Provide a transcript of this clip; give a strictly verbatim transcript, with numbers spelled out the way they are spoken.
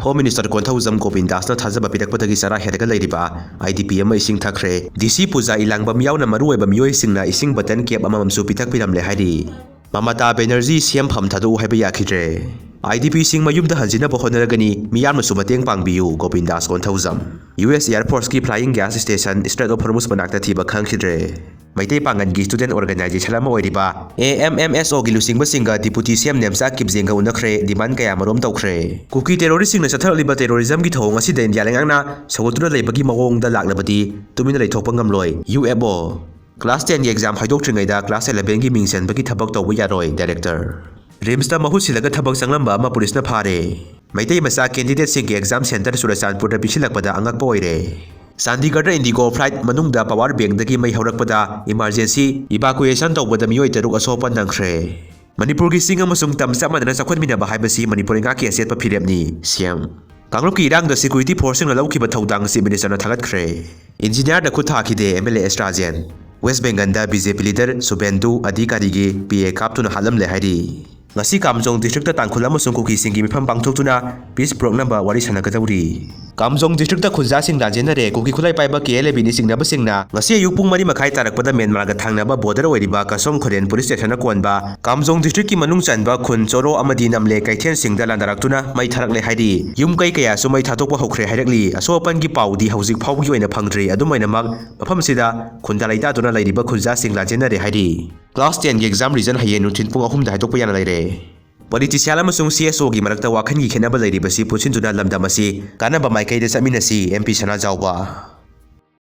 Home Minister Konthoujam ꯒꯣꯕꯤꯟꯗꯥꯁꯅ ꯊꯥꯖꯕ ꯄꯤꯔꯛꯄꯗꯒꯤ ꯆꯔꯥ ꯍꯦꯜꯂꯒ ꯂꯩꯔꯤꯕ IDP ꯑꯃ ꯏꯁꯤꯡ ꯊꯛꯈ꯭ꯔꯦ꯫ DC ꯄꯨꯖꯥ ꯏꯂꯥꯡꯕꯝ ꯌꯥꯎꯅ ꯃꯔꯨꯑꯣꯏꯕ ꯃꯤꯑꯣꯏꯁꯤꯡꯅ ꯏꯁꯤꯡ bottle cap ꯑꯃꯃꯝꯁꯨ ꯄꯤꯊꯛꯄꯤꯔꯝꯂꯦ ꯍꯥꯏꯔꯤ꯫ ꯃꯃꯇꯥ ꯕꯦꯅꯔꯖꯤ ꯁꯦꯝꯐꯝ ꯊꯥꯗꯣꯛꯎ ꯍꯥꯏꯕ ꯌꯥꯈꯤꯗ꯭ꯔꯦ꯫ IDPꯁꯤꯡ ꯃꯌꯨꯝꯗ ꯍꯟꯖꯤꯟꯅꯕ ꯍꯣꯠꯅꯔꯒꯅꯤ, ꯃꯤꯌꯥꯝꯅꯁꯨ ꯃꯇꯦꯡ ꯄꯥꯡꯕꯤꯌꯨ, ꯒꯣꯕꯤꯟꯗꯥꯁ Konthoujam. US Air Forceꯀꯤ flying gas station Strait of Hormuz ꯃꯅꯥꯛꯇ ꯊꯤꯕ ꯈꯪꯈꯤꯗ꯭ꯔꯦ꯫ ꯃꯩꯇꯩ ꯄꯥꯡꯒꯜꯒꯤ student organization ꯑꯃ ꯑꯣꯏꯔꯤꯕ AMMSOꯒꯤ ꯂꯨꯆꯤꯡꯕꯁꯤꯡꯒ Deputy CM ꯅꯦꯝꯆꯥ ꯀꯤꯞꯖꯦꯡꯒ ꯎꯅꯈ꯭ꯔꯦ, demand ꯀꯌꯥ ꯃꯔꯨꯝ ꯇꯧꯈ꯭ꯔꯦ꯫ ꯀꯨꯀꯤ terroristꯁꯤꯡꯅ ꯆꯠꯊꯔꯛꯂꯤꯕ terrorismꯒꯤ ꯊꯧꯑꯣꯡ ꯑꯁꯤꯗ ꯏꯟꯗꯤꯌꯥ ꯂꯩꯉꯥꯛꯅ ꯁꯧꯒꯠꯇꯨꯅ ꯂꯩꯕꯒꯤ ꯃꯑꯣꯡꯗ ꯂꯥꯛꯂꯕꯗꯤ ꯇꯨꯃꯤꯟꯅ ꯂꯩꯊꯣꯛꯄ ꯉꯝꯂꯣꯏ, UFO꯫ Class tenꯒꯤ exam ꯍꯥꯏꯗꯣꯛꯇ꯭ꯔꯤꯉꯩꯗ class elevenꯒꯤ ꯃꯤꯡ ꯆꯟꯕꯒꯤ ꯊꯕꯛ ꯇꯧꯕ ꯌꯥꯔꯣꯏ, director꯫ RIMSꯇ ꯃꯍꯨꯠ ꯁꯤꯜꯂꯒ ꯊꯕꯛ ꯆꯪꯂꯝꯕ ꯑꯃ ꯄꯨꯂꯤꯁꯅ ꯐꯥꯔꯦ꯫ ꯃꯩꯇꯩ ꯃꯆꯥ candidateꯁꯤꯡꯒꯤ exam centre ꯆꯨꯔꯆꯥꯟꯄꯨꯔꯗ ꯄꯤꯁꯤꯜꯂꯛꯄꯗ ꯑꯉꯛꯄ ꯑꯣꯏꯔꯦ꯫ ꯆꯥꯟꯗꯤꯒꯔꯗ IndiGo flight ꯃꯅꯨꯡꯗ power bankꯗꯒꯤ ꯃꯩ ꯍꯧꯔꯛꯄꯗ emergency evacuation ꯇꯧꯕꯗ ꯃꯤꯑꯣꯏ ꯇꯔꯨꯛ ꯑꯁꯣꯛ ꯑꯄꯟ ꯅꯪꯈ꯭ꯔꯦ꯫ ꯃꯅꯤꯄꯨꯔꯒꯤ ꯆꯤꯡ ꯑꯃꯁꯨꯡ ꯇꯝ ꯆꯞ ꯃꯥꯟꯅꯅ ꯆꯥꯎꯈꯠꯃꯤꯟꯅꯕ ꯍꯥꯏꯕꯁꯤ ꯃꯅꯤꯄꯨꯔ ꯂꯩꯉꯥꯛꯀꯤ ꯑꯆꯦꯠꯄ ꯐꯤꯔꯦꯞꯅꯤ, CM꯫ ꯀꯥꯡꯂꯨꯞꯀꯤ ꯏꯔꯥꯡꯗ security forceꯁꯤꯡꯅ ꯂꯧꯈꯤꯕ ꯊꯧꯗꯥꯡ Chief Ministerꯅ ꯊꯥꯒꯠꯈ꯭ꯔꯦ꯫ Engineerꯗ ꯈꯨꯠ ꯊꯥꯈꯤꯗꯦ, MLA ꯑꯦꯁꯇ꯭ꯔꯥꯖꯦꯟ꯫ West Bengalꯗ BJP leader ꯁꯨꯕꯦꯟꯗꯨ ꯑꯙꯤꯀꯥꯔꯤꯒꯤ PA ꯀꯥꯞꯇꯨꯅ ꯍꯥꯠꯂꯝꯂꯦ ꯍꯥꯏꯔꯤ꯫ ꯉꯁꯤ ꯀꯥꯝꯖꯣꯡ districtꯇ ꯇꯥꯡꯈꯨꯜ ꯑꯃꯁꯨꯡ ꯀꯨꯀꯤꯁꯤꯡꯒꯤ ꯃꯤꯐꯝ ꯄꯥꯡꯊꯣꯛꯇꯨꯅ peace ꯄꯨꯔꯛꯅꯕ ꯋꯥꯔꯤ ꯁꯥꯟꯅꯒꯗꯧꯔꯤ꯫ ꯀꯥꯝꯖꯣꯡ districtꯇ ꯈꯨꯟꯖꯥꯁꯤꯡ ꯂꯥꯟꯖꯦꯟꯅꯔꯦ꯫ ꯀꯨꯀꯤ ꯈꯨꯠꯂꯥꯏ ꯄꯥꯏꯕ KLAꯕꯤꯅ ꯆꯤꯡꯅꯕꯁꯤꯡꯅ ꯉꯁꯤ ꯑꯌꯨꯛ ꯄꯨꯡ ꯃꯔꯤ ꯃꯈꯥꯏ ꯇꯥꯔꯛꯄꯗ ꯃ꯭ꯌꯥꯟꯃꯥꯔꯒ ꯊꯪꯅꯕ border ꯑꯣꯏꯔꯤꯕ ꯀꯁꯣꯝ ꯈꯨꯔꯦꯟ police stationꯅ ꯀꯣꯟꯕ ꯀꯥꯝꯖꯣꯡ districtꯀꯤ ꯃꯅꯨꯡ ꯆꯟꯕ ꯈꯨꯟ ꯆꯣꯔꯣ ꯑꯃꯗꯤ ꯅꯝꯂꯦ ꯀꯩꯊꯦꯜꯁꯤꯡꯗ ꯂꯥꯟꯗꯥꯔꯛꯇꯨꯅ ꯃꯩ ꯊꯥꯔꯛꯂꯦ ꯍꯥꯏꯔꯤ꯫ ꯌꯨꯝ ꯀꯩ ꯀꯌꯥꯁꯨ ꯃꯩ ꯊꯥꯗꯣꯛꯄ ꯍꯧꯈ꯭ꯔꯦ ꯍꯥꯏꯔꯛꯂꯤ꯫ ꯑꯁꯣꯛ ꯑꯄꯟꯒꯤ ꯄꯥꯎꯗꯤ ꯍꯧꯖꯤꯛ ꯐꯥꯎꯕꯒꯤ ꯑꯣꯏꯅ ꯐꯪꯗ꯭ꯔꯤ꯫ ꯑꯗꯨꯝ ꯑꯣꯏꯅꯃꯛ, ꯃꯐꯝꯁꯤꯗ ꯈꯨꯟꯗ ꯂꯩꯇꯥꯗꯨꯅ ꯂꯩꯔꯤꯕ ꯈꯨꯟꯖꯥꯁꯤꯡ ꯂꯥꯟꯖꯦꯟꯅꯔꯦ ꯍꯥꯏꯔꯤ꯫ Class tenꯒꯤ exam result ꯍꯌꯦꯡ ꯅꯨꯡꯊꯤꯜ ꯄꯨꯡ ꯑꯍꯨꯝꯗ ꯍꯥꯏꯗꯣꯛꯄ ꯌꯥꯅ ꯂꯩꯔꯦ꯫ Politician ꯑꯃꯁꯨꯡ CSOꯒꯤ ꯃꯔꯛꯇ ꯋꯥꯈꯜꯒꯤ ꯈꯦꯠꯅꯕ ꯂꯩꯔꯤꯕꯁꯤ ꯄꯨꯟꯁꯤꯟꯗꯨꯅ ꯂꯝꯗꯝ ꯑꯁꯤ ꯀꯥꯟꯅꯕ ꯃꯥꯏꯀꯩꯗ ꯆꯠꯃꯤꯟꯅꯁꯤ, MP ꯁꯅꯥꯖꯥꯎꯕ꯫